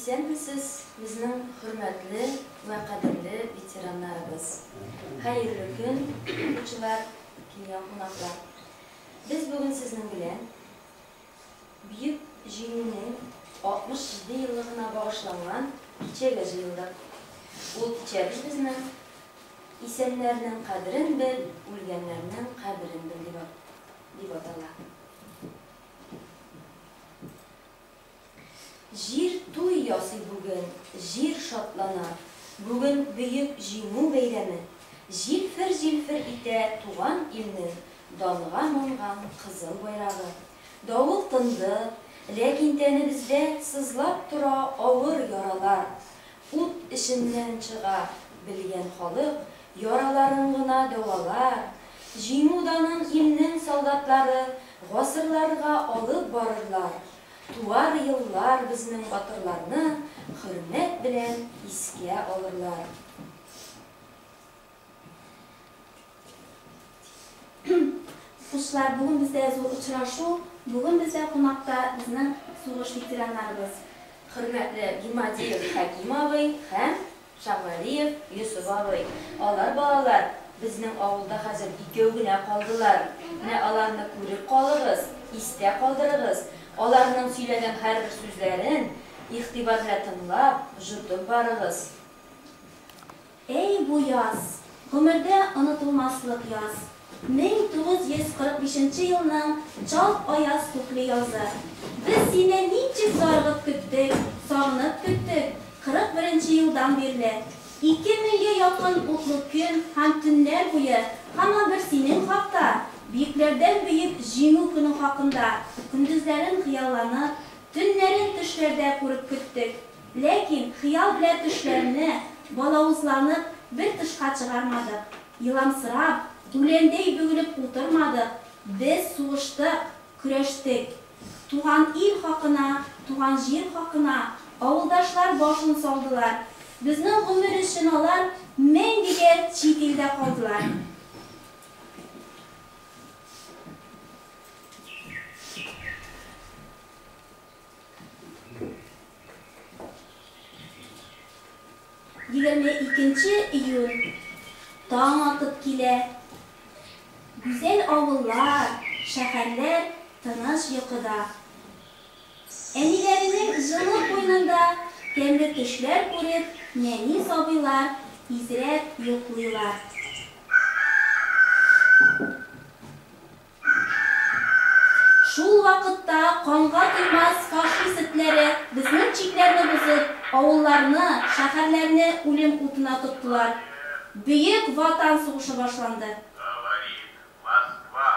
Исәнмесез, безнең хөрмәтле вә кадерле ветераннарыбыз! Хәерле көн, укучылар, килгән кунаклар! Без бүген сезнең белән Бөек Җиңүнең 67 еллыгына багышланган кичәгә җыелдык. Ул кичәбез безнең Исәннәрнең кадерен бел, үлгәннәрнең каберен бел дип дип атала. Җир туй ясый бүген, җир шатлана, Бүген Бөек Җиңү бәйрәме. Җилфер-җилфер итә туган илнең Данга манган кызыл байрагы. Давыл тынды, ләкин тәнебездә Сызлап тора авыр яралар. Ут эченнән чыга белгән халык Яраларын гына дәвалар. Җиңү данын илнең солдатлары Гасырларга алып барырлар. Туар еллар безнең батырларны Хөрмәт белән искә алырлар. Укучылар, бүген бездә зур очрашу, бүген бездә кунакта безнең сугыш ветераннарыбыз. Хөрмәтле Гимадиев Хәким абый һәм Шаһвәлиев Йосыф абый. Алар, балалар, безнең авылда хәзер икәү генә калдылар. Менә аларны күреп калыгыз, истә калдырыгыз. Аларның сөйләгән һәрбер сүзләрен игътибар белән тыңлап, җотып барыгыз. Әй бу яз! Гомердә онытылмаслык яз! 1945 нче елның чалт аяз күкле язы. Без сине ничек зарыгып көттек, сагынып көттек, 41 нче елдан бирле. Ике меңгә якын утлы көн һәм төннәр буе һаман бер синең хакта, бөекләрдән бөек Җиңү көне хакында көндезләрен хыялланып, төннәрен төшләрдә күреп көттек. Ләкин хыял белән төшләрне, балавызланып, бер тышка чыгармадык. Еламсырап, үләндәй бөгелеп утырмадык, без сугыштык, көрәштек. Туган ил хакына, туган җир хакына авылдашлар башын салдылар. Безнең гомер өчен алар мәңгегә чит илдә калдылар. 22 июнь. Таң атып килә. Гүзәл авыллар, шәһәрләр тыныч йокыда. Әниләренең җылы куенында тәмле төшләр күреп, нәни сабыйлар изрәп йоклыйлар. Шул вакытта канга туймас фашист этләре безнең чикләрне бозып, авылларны, шәһәрләрне үлем утына тоттылар. Бөек Ватан сугышы башланды. Говорит Москва.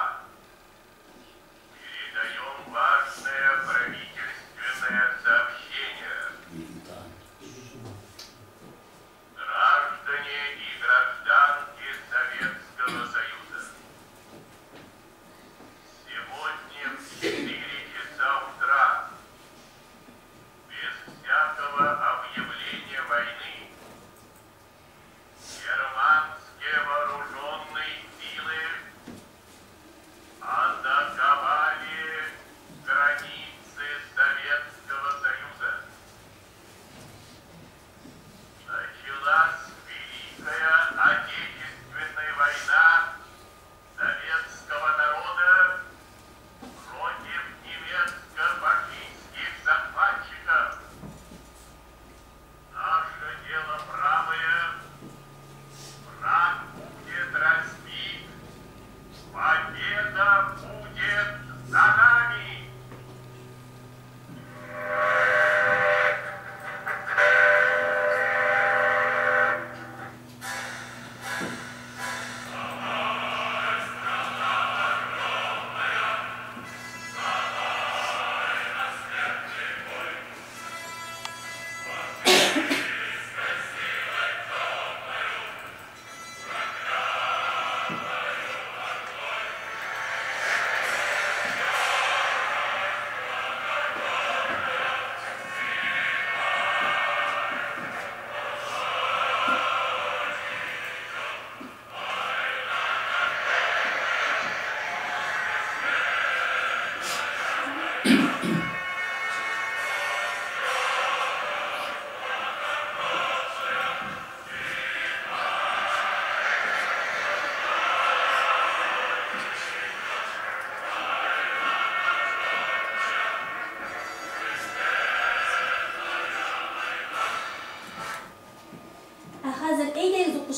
Передаем важное правительственное сообщение. Граждане и гражданки Советского Союза. Сегодня в 4 часа утра, без всякого объявления войны, германские вооруженные силы атаковали границы Советского Союза. Началась Великая Отечественная война советского народа против немецко-фашистских захватчиков. Наше дело правое, враг будет разбит, победа будет за нами.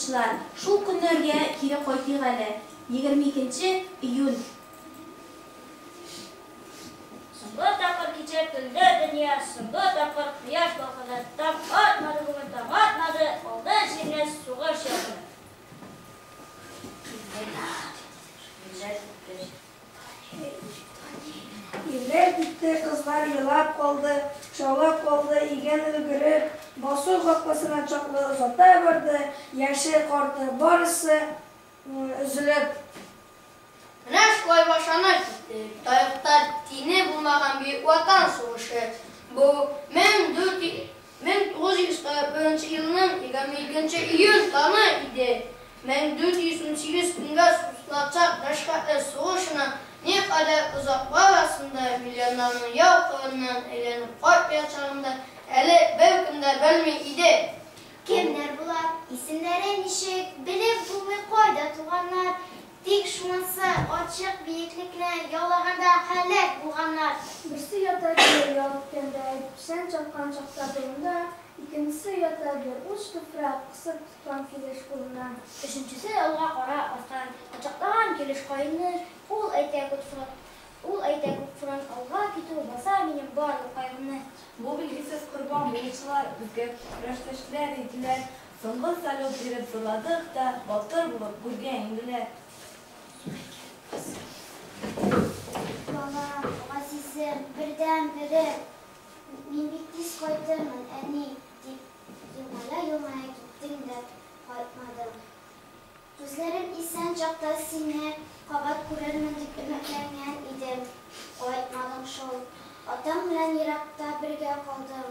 укучылар, шул көннәргә кире кайтыйк әле. 22 нче июнь. Соңгы тапкыр кичә көлде дөнья, Соңгы тапкыр кояш балкыды. Таң атмады бүген, таң атмады, Алды җирне сугыш ялкыны. Еллар киткәч. Ирләр китте, кызлар елап калды, Шаулап калды иген өлгереп, Басу капкасына чаклы озата барды, Яше, карты, барысы өзелеп. Менә шулай башланып китте тарихта тиңе булмаган Бөек Ватан сугышы. Бу 1941 нче елның 22 июнь таңы иде. 1418 көнгә сузылачак мәшәкатьле сугышның никадәр озак барасын да, миллионнарның яу кырыннан әйләнеп кайтмаячагын да әле беркем дә белми иде. Кемнәр болар, исемнәре ничек, белеп булмый кайда туганнар, тик шунысы ачык биеклекне яулаганда һәлак булганнар. Берсе ята бер ял иткәндә, печән чапкан чакта болында, икенчесе ята бер уч туфрак кысып тоткан килеш кулына. Өченчесе алга кара аткан, кочаклаган килеш каенны, ул әйтә күп фронт, ул әйтә күп фронт алга китү баса минем барлык кайгымны. Бу билгесез корбан булучылар безгә көрәштәшләр иделәр, соңгы салют биреп зурладык та, батыр булып гүргә иңделәр. Балам, газизем, бердәнберем, мин бик тиз кайтырмын, әни, дип елмая-елмая киттең дә кайтмадың. Күзләрем исән чакта сине кабат күрермен дип өметләнгән идем. Кайтмадың шул. Атаң белән еракта бергә калдым.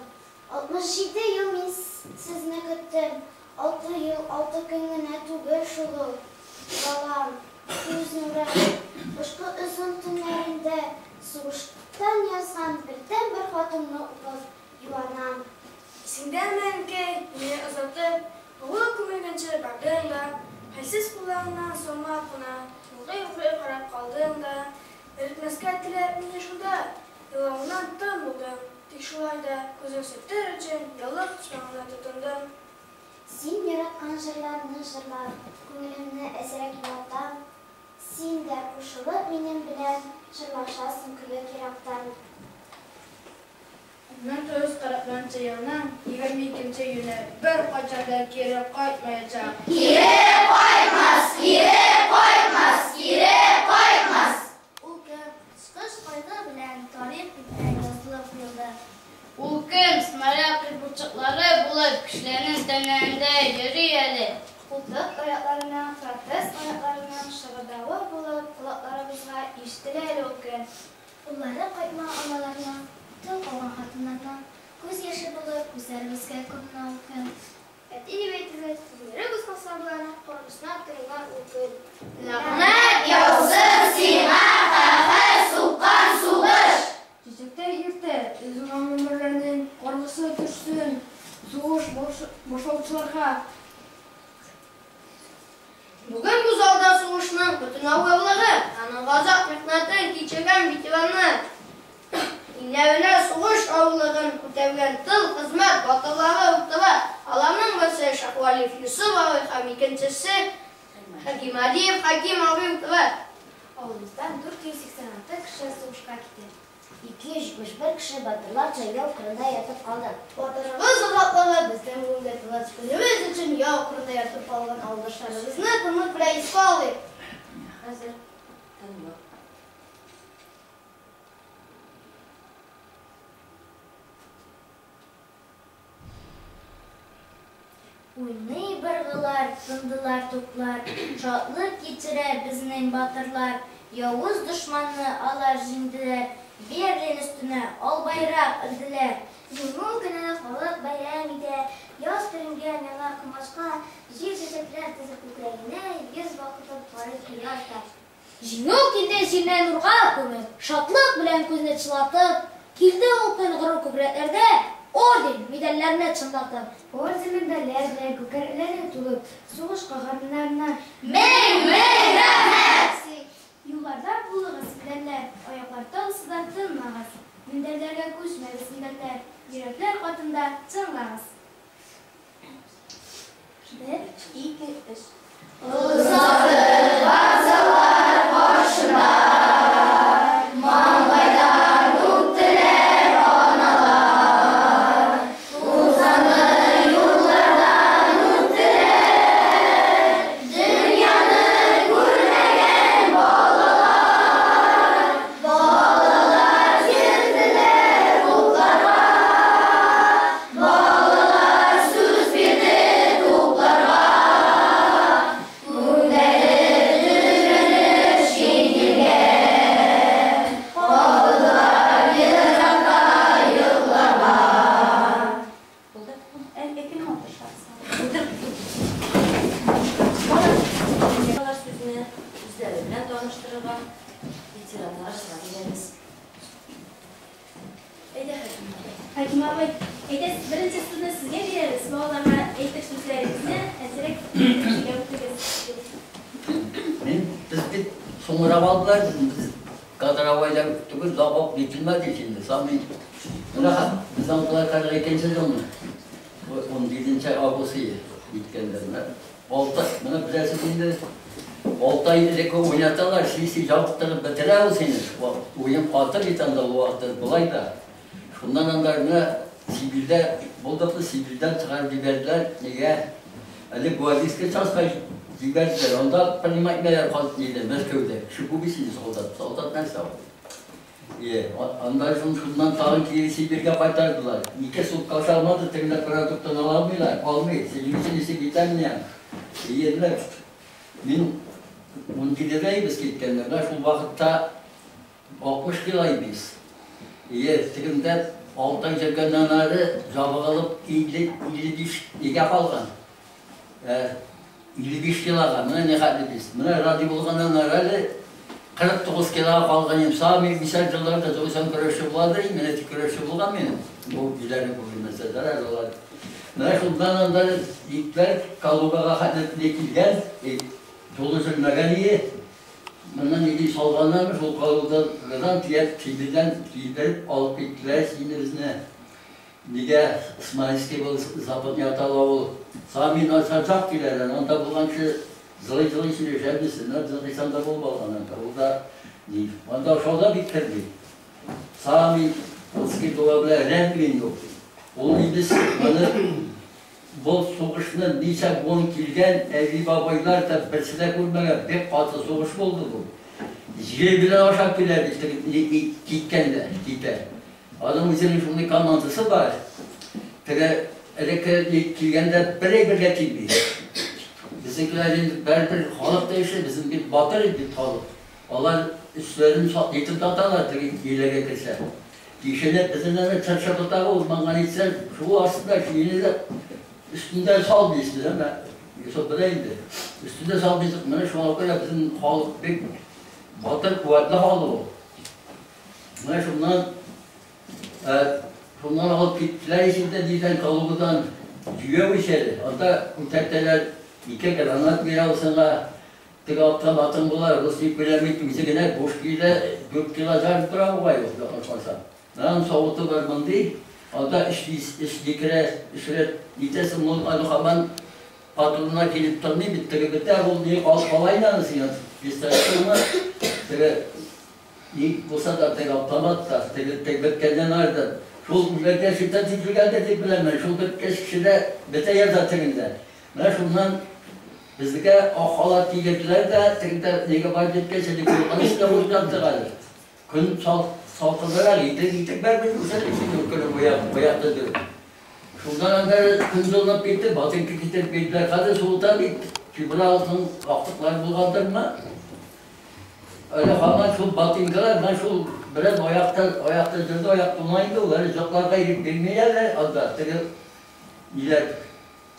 67 ел мин сезне көттем. Алты ел, алты көн генә түгел шул ул. Балам, күз нурым, кышкы озын төннәрендә сугыштан язган бердәнбер хатыңны укып юанам. Исеңдәме, әнкәй, мине озатып, авыл күмелгәнче бардың да, хәлсез кулларыңнан салмак кына елый-елый карап калдың да, эретмәскә теләп мине шунда, елавыңнан тын булдым, тик шулай да күзең сөртер өчен яулык почмагына тотындым. Син яраткан җырларны җырлап, күңелемне әзрәк юатам. Син дә кушылып минем белән җырлашасың кебек ерактан. 1941 нчы елның 22 нче июне беркайчан да кире кайтмаячак. Кире кайтмас, кире кайтмас, кире кайтмас! Ул көн коточкыч кайгы белән тарих битенә язылып куелды. Ул көн снаряд кыйпылчыклары булып кешеләрнең тәннәрендә йөри әле. Култык аякларының, протез аякларының шыгырдавы булып колакларыбызга ишетелә әле ул көн. Уллары кайтмаган аналарның, тол калган хатыннарның күз яше булып күзләребезгә күренә ул көн. Әти дип әйтелгәч, тезләре үскән сабыйларның каргышына торылган ул көн. Ләгънәт яусын сиңа каһәр суккан сугыш! Чәчәктәй иртә өзелгән гомерләрнең каргышы төшсен сугыш башлаучыларга. Бүген бу залда сугышның бөтен авырлыгы, аның газап-михнәтен кичергән ветераннар, иңнәренә сугыш авырлыгын күтәргән тыл хезмәт батырлары утыра. Аларның берсе Шаһвалиев Йосыф абый һәм икенчесе Хәкималиев Хәким абый утыра. Авылыбыздан 486 кеше сугышка китә. 271 кеше батырларча яу кырында ятып калды. Батырыбыз азатлыгы безнең бүгенге тыныч көнебез өчен яу кырында ятып калган авылдашларыбызны тынлык белән искә алыйк. Хәзер тынлык. Уйный быргылар, тындылар туплар, Шатлык китерә безнең батырлар. Явыз дошманны алар җиңделәр, Берлин өстенә ал байрак элделәр. Җиңү көнен халык бәйрәм итә, Яз төренгән яңа комачка, Җир чәчәкләр тезеп күкрәгенә, Йөз балкытып карый кояш та. Җиңү килде җирне нурга күмеп, Шатлык белән күзне чылатып. Килде ул көн горур күкрәкләрдә Орден, медальләрне чыңлатып. Орден, медальләр белән күкрәкләре тулып, Сугыш каһарманнарына Мең-мең рәхмәт! Юлларда булыгыз, мендәрләр, аяклар тынса да тынмагыз. Мендәрләргә күчмәгез, мендәрләр, йөрәкләр катында чыңлагыз. Бер, ике, өч. Озатып вокзаллар каршына, маңгайдан үптеләр аналар. Тузанлы юллардан үттеләр, дөньяны күрмәгән балалар. Балалар йөрделәр утларга, балалар сүз бирде тупларга. Күтәреп төкереп чит илгә, калдылар еракта йокларга. Булды. Әкем Утыр. Балалар сүзне үзләре белән таныштырырга ветераннарыбызга бирәбез. Әйдә, Хәким абый. Хәким абый, әйдә, беренче сүзне сезгә бирәбез. Балаларга әйтер сүзләрегезне әзерәк сөйләп үтегез. Мин без бит соңрак алдылар, без кадровойда түгел, лагок бителмәде инде. Самый менә без алдылар 42 елны. 17 август биткәндә. Менә алты, менә беләсез инде, 6 ай элек уйнаталар, сиси жабыктырып бетерә ул сине. Уен каты бит анда ул вакытта болай да. Шуннан анда менә Сибирдә булдык, Сибирдән чыгарып җибәрделәр. Нигә? Әле гвардейский частька җибәрделәр. Анда принимать итмәделәр диде Мәскәүдә. Кеше күп инде солдат. Солдат нәрсә ул? Е, анда шуннан тагын кире Сибиргә кайтардылар. 2 сутка ашалмады, тегендә продуктын ала алмыйлар. Алмый. Телевизор китә менә. Иеләр. Мин 17-дә без киткәндә, менә шул вакытта 60 кило без. Е, тегендә 6 ай йөргәннән ары җабыгылып 50 55 нигә калган? 55 килога, менә ни хәтле без. Менә ради булганнан ары әле 49 килога калган идем. Сами мисал елларда 90 көрәшче булады, менә көрәшче булган минем. Бу биләрне күрмәсә зарар алар. Менә шуннан анда егетләр Калугага хәтле килгән, тулы сүрмәгән ие. Моннан нинди салганнар, шул Калугадан тияп, Сибирдән килдереп алып киттеләр сине безне. Нигә Смоленский был западный атала ул. Сами начарчак киләләр. Анда булганчы зылый-зылый сөйләшәбез. Менә безнең Хисамда булып алган анда. Ул да ни. Анда ашауда бик керми. Сами русский дуа белән рәтми инде ул. Ул инде моны бу сугышны ничә буын килгән әби бабайлар да берсе дә күрмәгән. Бик каты сугыш булды бу. Җир белән ашап килә бит киткәндә, китә. Аның үзенең шундый командасы бар. Теге элекке килгәндә бер әйбергә килми. Безнекеләр инде бәрбер халык та эше, безнең бит батыр бит халык. Алар өсләрен итеп таталар теге иләгә керсә. Кишенеп безнең әле чыршы ботагы урманга нитсә, шул астында киене дә өстендә сал дисез, әмма Йосыф белә инде. Өстендә сал дисез, менә шуңа күрә безнең халык бик батыр, куәтле халык ул. Менә шуннан алып киттеләр исендә дигән Калугадан җөя үсәде. Анда күтәртәләр, 2 гранат бирә алсыңа, теге автоматың була, рус дип беләм бит, үзе генә буш килә, 4 кило жарып тора бугай ул, якынлашса. Аның савыты бар мондый, анда өч ликрә, өч рәт нитәсең, ул аны һаман патронына килеп тормый бит, теге бетә, ул ни кала инде аны син, пистолетыңны, теге ни булса да, теге автомат та, теге беткәннән арды. Шул үләргә шүтән тизлегәндер дип беләм мин, шул беткәч кешедә бетә яза тегендә. Менә шуннан безгә ак халат кигерделәр дә, тегендә нигә барып җиткәч, әле куркыныч өстенә уйлап әле. Көн салкынрак, итек бәрбер күрсәтеп инде көне буяк дип. Шуннан анда көн җылынып китте, ботинка китереп бирделәр. Хәзер суыта бит. Фибралның актыклары булгандырмы? Әле һаман шул ботинкалар, менә шул бераз аякта йөрде, аяк туңа инде ул, әле җокларга ирек бирмиләр дә анда. Теге ниләр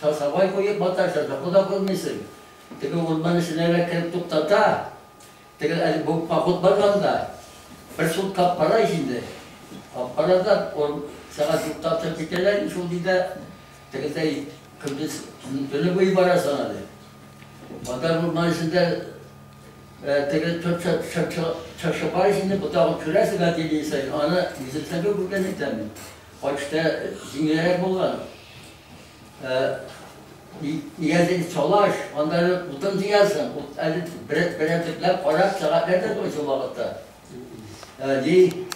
часовой куеп маташа, җоклы да күрмисең. Теге урман эченә кереп туктата. Теге әле бу поход барганда бер сутка пара инде. Пара да сәгать туктатып китәләр, шул диде. Тегендә көндез төне буе барасың әле. Анда урман эчендә теге чыршы бар инде, ботагын күрәсең әтиле саен, аны үземсәгә күргән икән. Кайтышта җиңелрәк булган. Нигәдер чалаш, анда әле утын җыясың, әле берәмтекләп карап сәгатьләр дә түгел шул вакытта. Ни,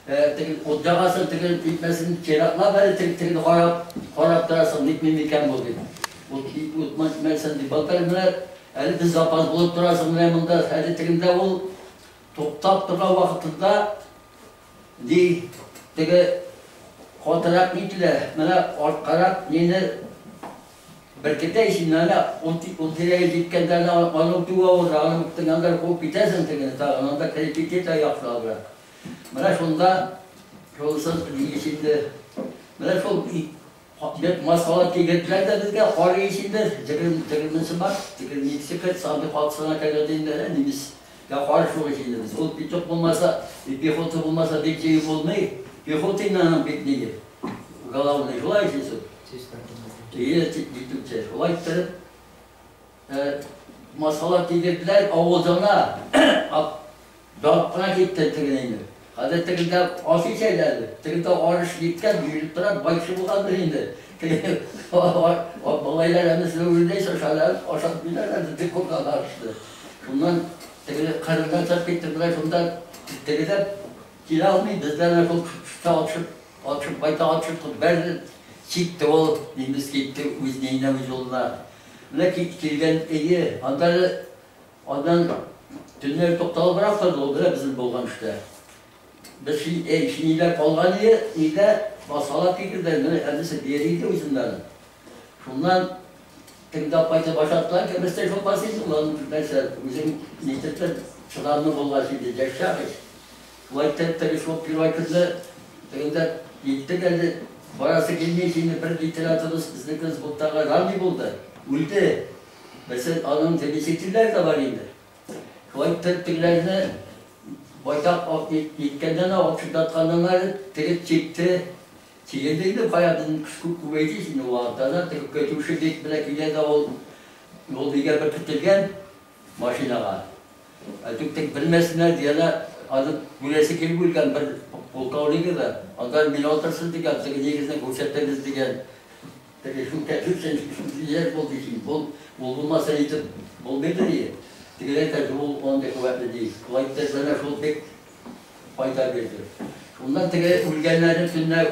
теге ут ягасың, теге нитмәсен чиратлап әле теге тегене карап, карап торасың, нитми микән бу дип. Ут ут нитмәсен дип. Былтыр менә әле без запас булып торасың менә монда, әле тегендә ул туктап торган вакытында Ди, теге катырак нителә, менә арткарак мине беркетә ич инде, әнә ул тирәгә җиткәндә әнә аны үтүе авыррак, аны үттең, анда куып китәсең тегене тагын, анда кереп китә яхшырак. Менә шунда шунысы ич инде, менә шул бик маскалап кигерделәр дә безгә, кар ич инде, 20 нче март, 22 нче көн, сандый катысына кергән инде, әнә нимес Я каршы ич инде без. Ул петух булмаса, пехота булмаса бик җыеп булмый. Пехота инде аның бик ние. Главный шулай ич инде. Ие, җитүче. Шулай иттереп, масалар кигерделәр авызына. Дап кына китте тегене инде. Хәзер тегендә аш ичәләр. Тегендә арыш җиткән, биреп тора, бай кеше булгандыр инде. Теге малайлар әнисенә үлдәй шашалар, ашап диләр әле, дип куркан арышны. Шуннан теге кырыннан чыгып киттек, менә шунда теге дә килә алмый, без дә әнә шул төштә атышып, атышып, байтак атышып, бер китте ул, нимес китте үз ниенә, үз юлына. Менә килгән өе, анда әле аннан төнлә тукталыбрак торды ул, менә безнең булган эштә. Без шиниләр калган ие, өйдә басалап китерделәр, менә әнисе бери иде үзеннән. Шуннан тегендә кайтып ашаттылар, кеместә шул басыйсың, ул нәрсә, үзең нитеп чыдамлы булгач инде, яшь чак ич. Шулай итеп, теге шул первый көнне тегендә җиттек әле, барасы килми ич инде, бер лейтенантыбыз безнеке взводтагы ранный булды, үлде. Берсе аның заместительләре дә бар инде. Шулай итеп, тегеләрне байтак ниткәннән, атшыдатканнан ары теге чикте. Чигенде инде, кая безнең көч күп күбәйде ич инде ул вакытта да. Теге көтүче бик менә килә дә ул, ул нигә беркетелгән машинага. Әйтүк тек белмәсеннәр дигәнә, аны бүләсе килеп үлгән бер полковнигы да, анда мин отырсын дигән, теге нигезне күрсәтәбез дигән. Теге шул кәтүче шундый яшь булды ич, ул ул булмаса итеп булмыйдыр ие. Тегеләр әйтә, ул андый куәтле ди. Шулай итеп менә шул бик файда бирде. Шуннан теге үлгәннәрне төнлә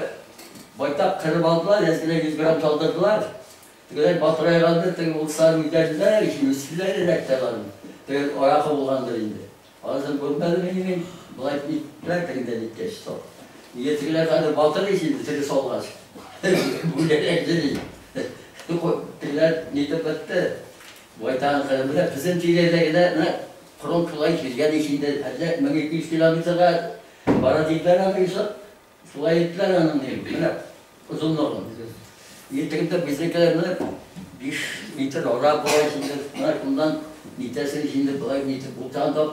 байтак кырып алдылар, әз генә 100 грамм салдырдылар. Тегеләр батырайгандыр, теге урыслар үзләрендә ич, үстеләр эләкте аларның. Теге аракы булгандыр инде. Анысын күрмәдем инде мин, болай иттеләр тегендә ниткәч, сол. Нигә тегеләр хәзер батыр ич инде, теге салгач. Бүләләр йөри. Тегеләр нитеп бетте. Байтагын кырып менә безнең тирәдә генә менә фронт шулай килгән ич инде, әллә 1200 километрга бара диделәр аны Илшат. Шулай иттеләр аның ни, менә озынлыгын. И тегендә безнекеләр менә 5 метр ара була инде, менә шуннан нитәсең инде болай нитеп утан да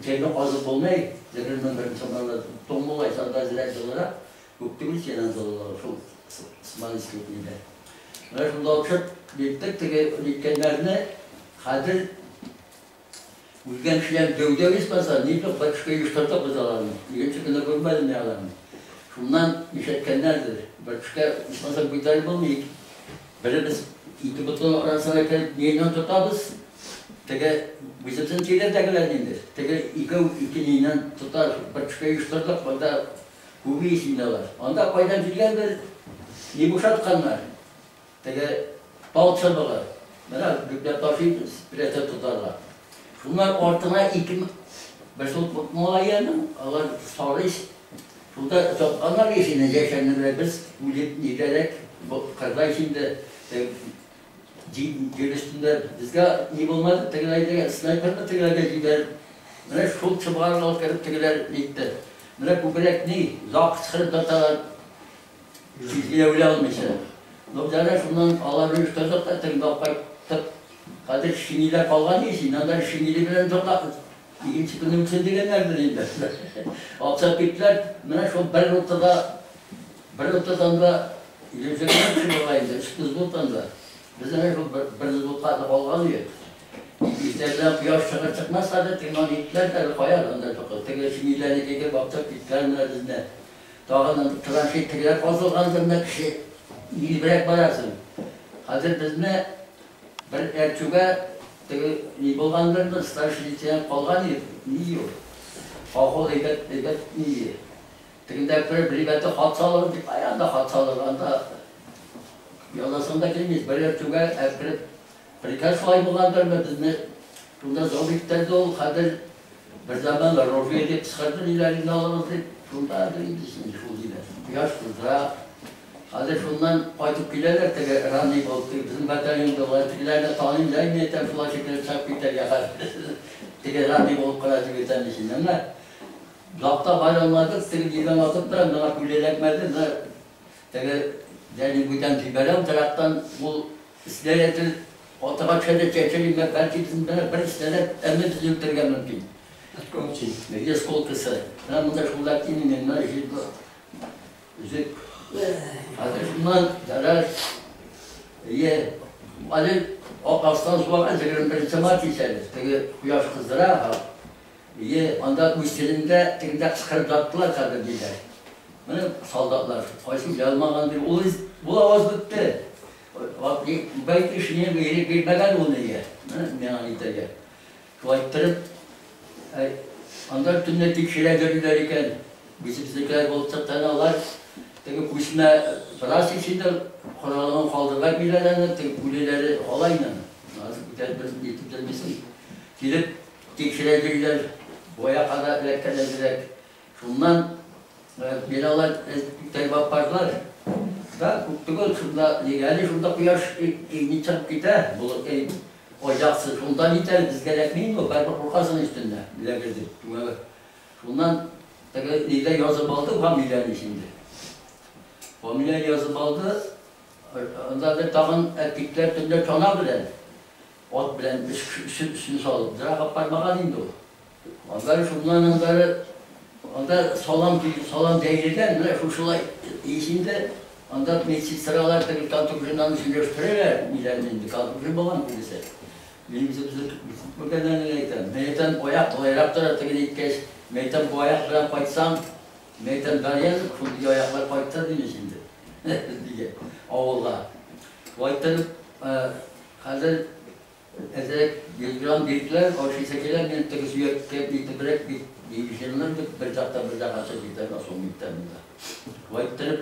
җирне казып булмый, 21 чамалар туң була, анда әзрәк җылырак, күп түгел синең җылылыгы шул Смоленск нидә. Менә шунда төшеп ниттек, теге ниткәннәрне хәзер Үлгән кешеләр дәү-дәү ичмаса, ничек батюшка оештырдык без аларны. Икенче көнне күрмәдем мин аларны. Шуннан ишеткәннәрдер, батюшка ичмаса бүтән булмый. Беребез ике ботының арасына кереп ниннән тотабыз, теге үзебезнең тирәдәгеләр инде. Теге икәү ике ниннән тота, батюшка оештырдык, монда күбе ич инде алар. Анда кайдан килгәндер, ни бушатканнар. Теге тал чыбыгы, менә бөкләп ташыйбыз, прәсә тотарга. Шуннан артына ике бер шул малай аның, алар сары ич. Шунда тотканнар ич инде җәшәнне белән без үлеп нидәрәк кырда ич инде җир өстендә безгә ни булмады, тегеләр дигән снайперны тегеләргә җибәреп, менә шул чыбыгын алып кереп тегеләр нитте. Менә күбрәк ни, зак кычкырып тоталар. Сүзгә үлә алмыйча. Ну, дәрә шуннан алар оештырдык та тегендә алып кайттык. Хәзер шиниләр калган ич, инде анда шиниле белән торда икенче көнне үтсен дигәннәрдер инде. Аксап киттеләр. Менә шул бер ротада, бер ротадан да 120 кеше була инде, өч взводтан да. Без әнә шул бер взводка калган идек. Иртә белән кояш чыгыр чыкмас хәзер тегеннән иттеләр дә кая анда теге шиниләрне кигеп аксап киттеләр менә безне. Тагын траншей тегеләр казылгандыр менә кеше иелебрәк барасың. Хәзер безне Бер әрчүгә теге ни булгандыр, старший лейтенант калган иде, ни юк. Колхоз әйбәт, әйбәт ни. Тегендә бер ребята хат салыр дип, ай анда хат салыр, анда язасың да килми. Бер әрчүгә әкреп приказ шулай булгандырмы, безне шунда зор иттерде ул, хәзер бер заман ружье дип кычкырды, ниләреңне алыгыз дип, шунда инде шул диләр. Кояш кыздыра. Хәзер шуннан кайтып киләләр, теге ранний булып, теге безнең батальонда булган тегеләрне таныйм да, мин әйтәм, шулай шикелле чыгып китәргә хәзер. Теге ранний булып кына дип әйтәм инде. Менә Лапта бара алмадык, теге нидән атып тора, миңа пуля эләкмәде, менә теге дәни бүтән җибәрәм, тарафтан ул снаряд атыга төшә дә чәчәли, бәлки безнең белән бер снаряд әмма безне үтерергә мөмкин. Осколки. Нигә осколкасы? Менә монда шулар киң, менә җил өзек. Хәзер шуннан ярар. Ие, әле Ак суган 21 март исәле. Теге кояш кыздыра. Ие, анда үз телендә тегендә кычкырып яттылар хәзер диләр. Менә солдатлар, кайсы язмаган бер ул ул аваз бетте. Бәлки шуны биреп бирмәгән ул нигә? Менә миңа нитәргә. Шулай иттереп, анда төнлә тикшерә йөриләр икән. Безнекеләр булып чыкты, алар теге күчмә бераз инде коралын калдырган киләләр, теге пуляләре алайны. Азык күтәреп бер нитеп белмисең. Килеп тикшерә йөриләр. Боя кадәр эләккән әзрәк. Шуннан мин алар күтәреп алып бардылар. Да, күп түгел, шунда нигә әле шунда кояш ни чыгып китә, булып ай шунда нитәр, безгә эләкми инде, бәрбер куркасың өстендә, эләгер дип. Шуннан теге нидә язып алды, фамилияне инде. Фамилия язып алды, анда да тагын әткикләр төнлә чана белән, ат белән өстен салып, зрак алып бармаган инде ул. Аннары шуннан аннары анда салам салам җәелгән, менә шушылай инде анда медсестралар теге контуженнан сөйләштерәләр, ниләрне инде контужен булган күбесе. Мин үзебезне күргәннән әйтәм. Мин әйтәм, аяк былайрак тора теге әйткәч, мин әйтәм, бу аяк белән кайтсаң, мин әйтәм, Дарьян, шундый аяклар кайтты димеш инде. Дигән авылга. Шулай иттереп, хәзер әзрәк 100 грамм бирделәр, ашыйсы килә, мин теге сөяккә итебрәк бит җыелыр дип бер жакта бер жакка чыгып китәм, соң китәм монда. Шулай иттереп,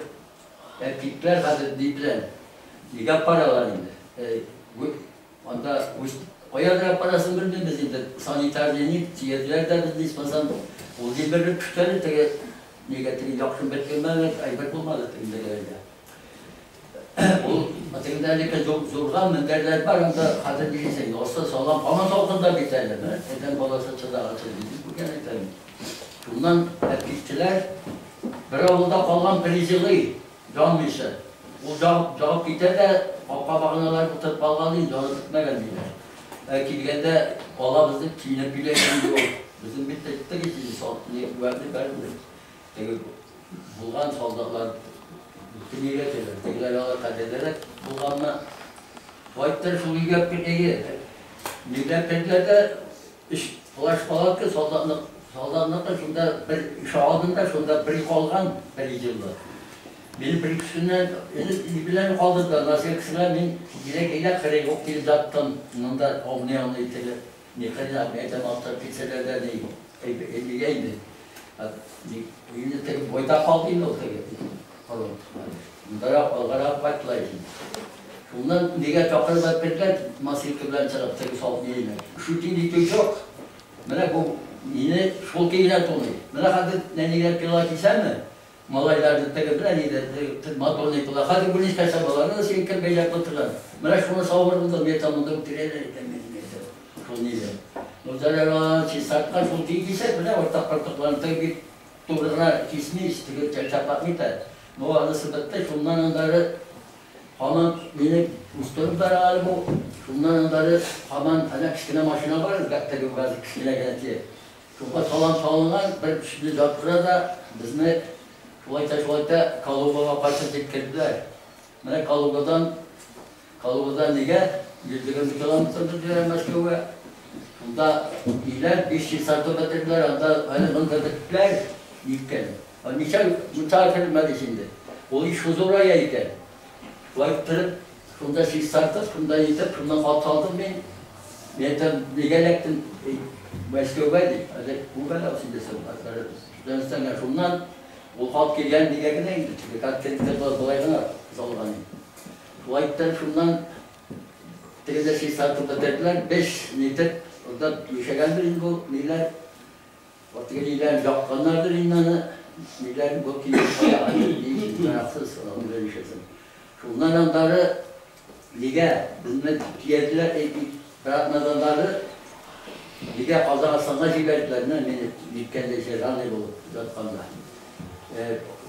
әткикләр хәзер ни белән нигә баралар инде. Анда каядыр барасын белмибез инде. Санитарный ни тиеделәр дә безне ичмасам. Ул җибәреп төштеләр теге нигә теге яхшы беткәнмәде, әйбәт булмады тегендәгеләргә. Ул тегендә әле зурга мендәрләр бар, анда хәзер бирсең, асты салам, һаман салкында бит әле, менә адәм баласы чыдаганчы дип күргән әйтәм. Шуннан әткиттеләр, бер авылда калган призылый, янмыйсы. Ул җагып китә дә, капка баганалар утырып калган инде, аны бетмәгән диләр. Килгәндә алабыз дип киенеп килә инде ул. Безнең бит әйттек инде, ни куәтле бәрбер. Теге булган солдатлар бөтен өйрәтәләр. Тегеләр алар кадерлерәк булганны. Кайттыр шул өйгә әйе. Ниләр керделәр дә өч плащ палатка солдатныкы шунда бер ишегалдында шунда бер калган бер еллы. Мин бер кешеннән ни белән калдырдылар, носилкасына мин килә-килә кырыйга ук килеп яттым. Монда ауны теге ни кырыйга әйтәм, аптырап китсәләр дә ни әйбергә инде. Инде теге бойда калды инде ул теге. Мондарак алгарак кайттылар инде. Шуннан нигә чакырып алып керделәр, носилка белән чыгып теге салып ниләр. Шутин итү юк. Менә бу мине шул кигенә тулый. Менә хәзер нәниләр пила кисәме? Малайларны теге белән инде моторный пила. Хәзер бу нишләсә баланы син кем бәйләп утырган. Менә шуны савырды, мен там монда үтерәләр икән мине. Шул нидә. Ну, зарараларын чистарткан шул тиң кисә, менә уртак пыртыкларын теге бит турыгына кисми, теге чапатмый да. Ну, анысы бетте, шуннан аннары һаман мине үстереп бара әле бу. Шуннан аннары һаман әнә кечкенә машина бар, теге газ кечкенә генә тие. Шуңа салам салынган бер кешене яткыра да безне шулай та шулай та Калугага кайтып җиткерделәр. Менә Калугадан нигә 120 километр диләр Мәскәүгә. Шунда өйләр 500 сатып бетерделәр, анда әле монда беттеләр икән. Ничә мунча кермәде инде. Ул иш зурая икән. Шулай иттереп, Шунда чистартып, шунда итеп, шуннан хат алдым мин. Мин әйтәм, нигә эләктем Мәскәүгә ди. Әле күп әле син дисәм, шуннан ул хат килгән нигә генә инде, теге конференция болай гына салган. Шулай итеп, шуннан тегендә чистартып бетерделәр. Без нитеп, анда яшәгәндер инде ул ниләр. Теге ниләр якканнардыр инде аны. Ниләр бу килеп кая, ни яраксыз, аны яшәсен. Шуннан андары нигә безне төяделәр, бер атнадан ары нигә Казахстанга җибәрделәр, мине ниткәндә ранный булып ятканда.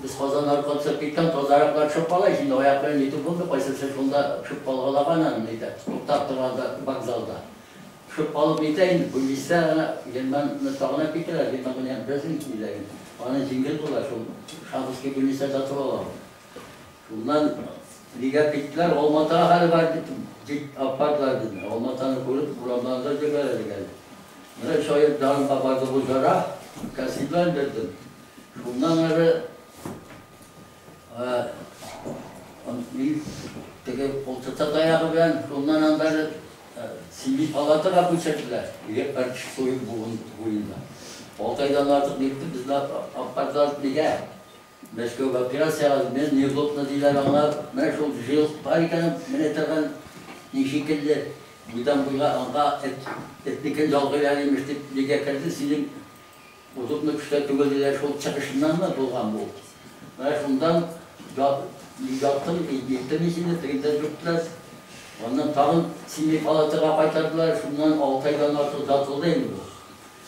Без Казан аркылы төшеп киткән, тазараклар төшеп кала, инде аяк белән нитеп булды, кайсысы шунда төшеп калгалаган аны нидә, туктап торганда вокзалда. Төшеп калып нитә инде, бүлнистә гына Германны тагына китәләр, Герман гына беләсең ниләрен. Аны җиңел була, шул Шаховский бүлнистә сатып ала. Шуннан нигә киттеләр, Алматыга хәле бар дип аппардылар безне. Алматаны күреп, урамнан да җибәрәлек әле. Менә шаир җанымга барды бу жара, кәсибләр бирдем. Шуннан ары теге култыкса таягы белән шуннан андары Семи палатага күчерделәр. Бер суй буенда. 6 айдан артык нитте, безне аппардылар нигә? Мәскәүгә операциягә, мен неудобно диләр аңа. Менә шул жил бар икән, менә торган ни шикелле, буйдан буйга аңа этнекен ялгыйлар имеш дип нигә керде, синең удобно көчтә түгел диләр, шул чыгышыннанмы булган бу. Менә шундан яттым, ниттем инде, тегендә юктылар. Аннан тагын Семи палатага кайтардылар, шуннан 6 айдан артык жатылды инде бу.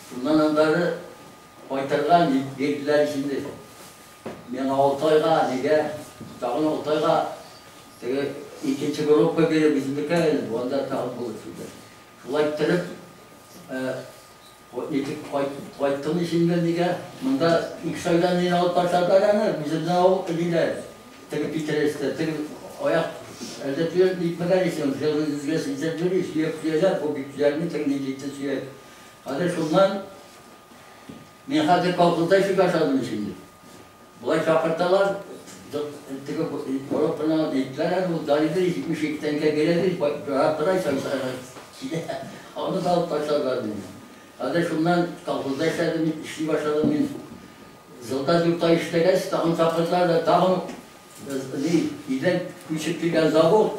Шуннан андары кайтырга бирделәр инде. Миңа 6 айга, нигә? Тагын 6 айга теге икенче группа биреп үземнеке әле, бу анда тагын булып шунда. Шулай иттереп, нитеп кайттым инде нигә? Монда 2 айдан мине алып башладылар аны, үземнең авыл диләр. Теге Питерестә, теге аяк әлдә түгел, нитмәгән исем, җылы үзгә сизеп йөри, сөяк сөяләр, бу бик төзәлми, теге нитте сөяк. Хәзер шуннан мин хәзер колхозда эшли башладым инде. Болай чакырталар, теге коробканы нитләр әле, ул дарыйдыр, 72 тәңкә бирәдер, карап тора, аны да алып ташладылар мине. Хәзер шуннан колхозда эшләдем, эшли башладым мин. Зылда 4 ай эшләгәч, тагын чакырдылар да, тагын өйдән күчеп килгән завод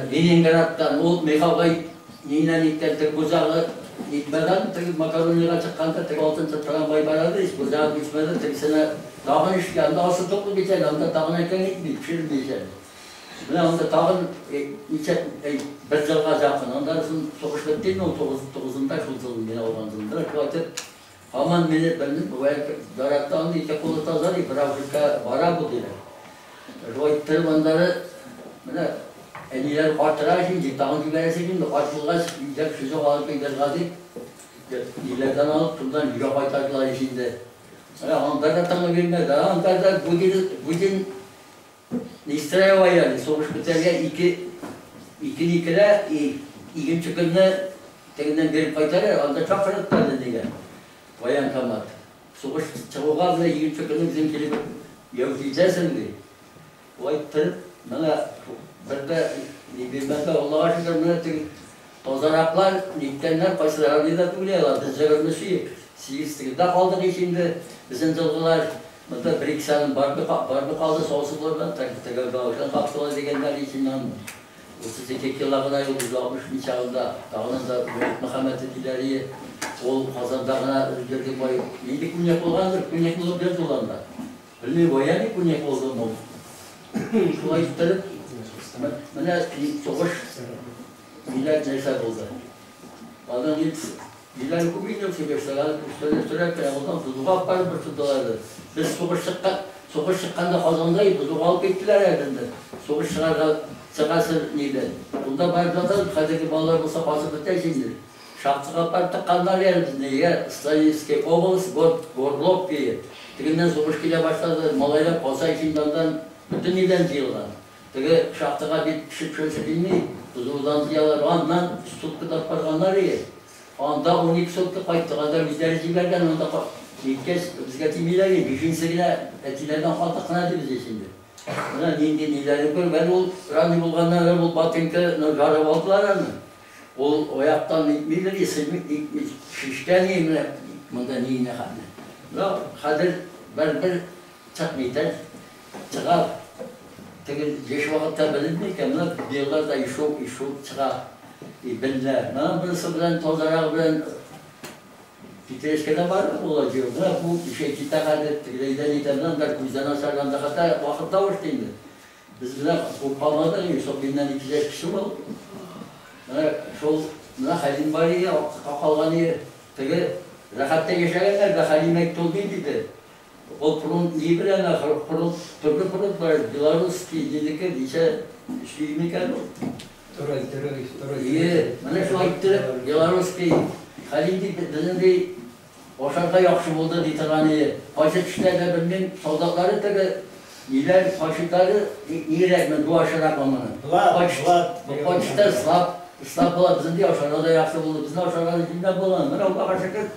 Ленинградтан, ул Михалгай ниннән иткән теге бузагы нитмәдән, теге макаронияга чыкканда теге алтынчы трамвай барады, ич бузагы күчмәде, тегесенә тагын эшкә, анда асы туклы бит әле, анда тагын әкән итми, пешерми әле. Менә анда тагын ничә бер елга якын, анда соң сугыш бетте инде, ул 9-ында шул ел мин алган елында, шулай итеп, һаман мине белдем, яратты аны, ике кулы таза ди, бер бара бу диләр. Шулай иттереп андары, менә әниләр картыра инде, тагын җибәрәсең инде, карт булгач, өйдә кеше алып өйдәргә дип, өйләрдән алып, шуннан өйгә кайтардылар инде. Менә анда да тыңлап бирмәде, анда да бүген не строевая, сугыш бетәргә ике икелә, икенче көнне тегеннән биреп кайталар, анда чакырдылар дигән. Военкомат. Сугыш чыгуга менә икенче көнне үзең килеп яу җитәсең ди. Шулай иттереп, менә бер дә ни бирмәде, Аллага шөкер, менә теге тазараклар, ниткәннәр, кайсылары ни дә түгел, алар без 28 тегендә калдык ич инде, безнең җылгылар, монда бер ике сәгать бармы калды, саусызлар белән, теге галашан капсула дигәннәр ич инде. 32 кило гына юк, 160 чагында, тагын да Мөхәммәт диләре, ул Казанда гына өлгерде бай. Нинди күнек булгандыр, күнек булып йөрде ул анда. Белмим, военный күнек булдымы ул. Шулай иттереп, менә сугыш милләт нәрсә булды. Аның бит милләт күп инде сөйләшсәләр, сөйләштерә, алдан бозуга алып барып борчылдылар. Без сугыш чыкканда Казанда бозуга алып киттеләр әле инде. Сугыш чыгарга чыгасы нидән. Бунда барып ятабыз, хәзерге балалар булса качып бетә инде. Шахтага барып тыкканнар әле безне, я Сталинский область, Горловка. Тегеннән сугыш килә башлады, малайлар каса иченнән бөтен нидән җыелган. Теге шахтага бит төшеп төшәсе килми, бозудан җыялар, аннан суткада барганнар иде. Анда 12 сутка кайттык, анда үзләре җибәргән, анда ниткәч безгә тимиләр иде, бишенче генә әтиләрдән калдык кына дибез инде. Менә нинди ниләрне күреп, әле ул ранный булганнан ул ботинканы жарып алдылар аны. Ул аяктан нитмидер, исерми, нитми, шешкән и менә монда ниенә хәтле. Менә хәзер бер-бер чыкмый да, чыга. Теге яшь вакытта беленми икән, менә беллар да ишү, ишү чыга. И беллә. Менә берсе белән тазарагы белән Питрәчкә дә барып була җыю. Менә бу ишәй китә хәзер, тегеләйдән итә, менә анда күздән начарланды, хәтта вакыт та авышты инде. Без менә күп калмадык инде, шул миннән ике яшь кече ул. Менә шул, менә Хәлим бар иде, акка калган иде. Теге рәхәттә яшәгәннәр дә Хәлим әйтте, ул ни диде? Ул фронт ни белән ахыр, фронт, төрле фронт бар, белорусский, нинеке, ничә эшли микән ул? Торой, торой, торой. Ие, менә шулай иттереп, белорусский, Хәлим ди, безнең ди, ашарга яхшы булды, ди торган иде. Кайсы төштә дә белмим, солдатлары теге, ниләр, фашистлары нирәкме, дуашыракмы моны? Влад, Влад. Кайчыта слаб, слаб була, безнең ди, ашарга да яхшы булды, безнең ашарга да җиңел булган. Менә Аллага шөкер,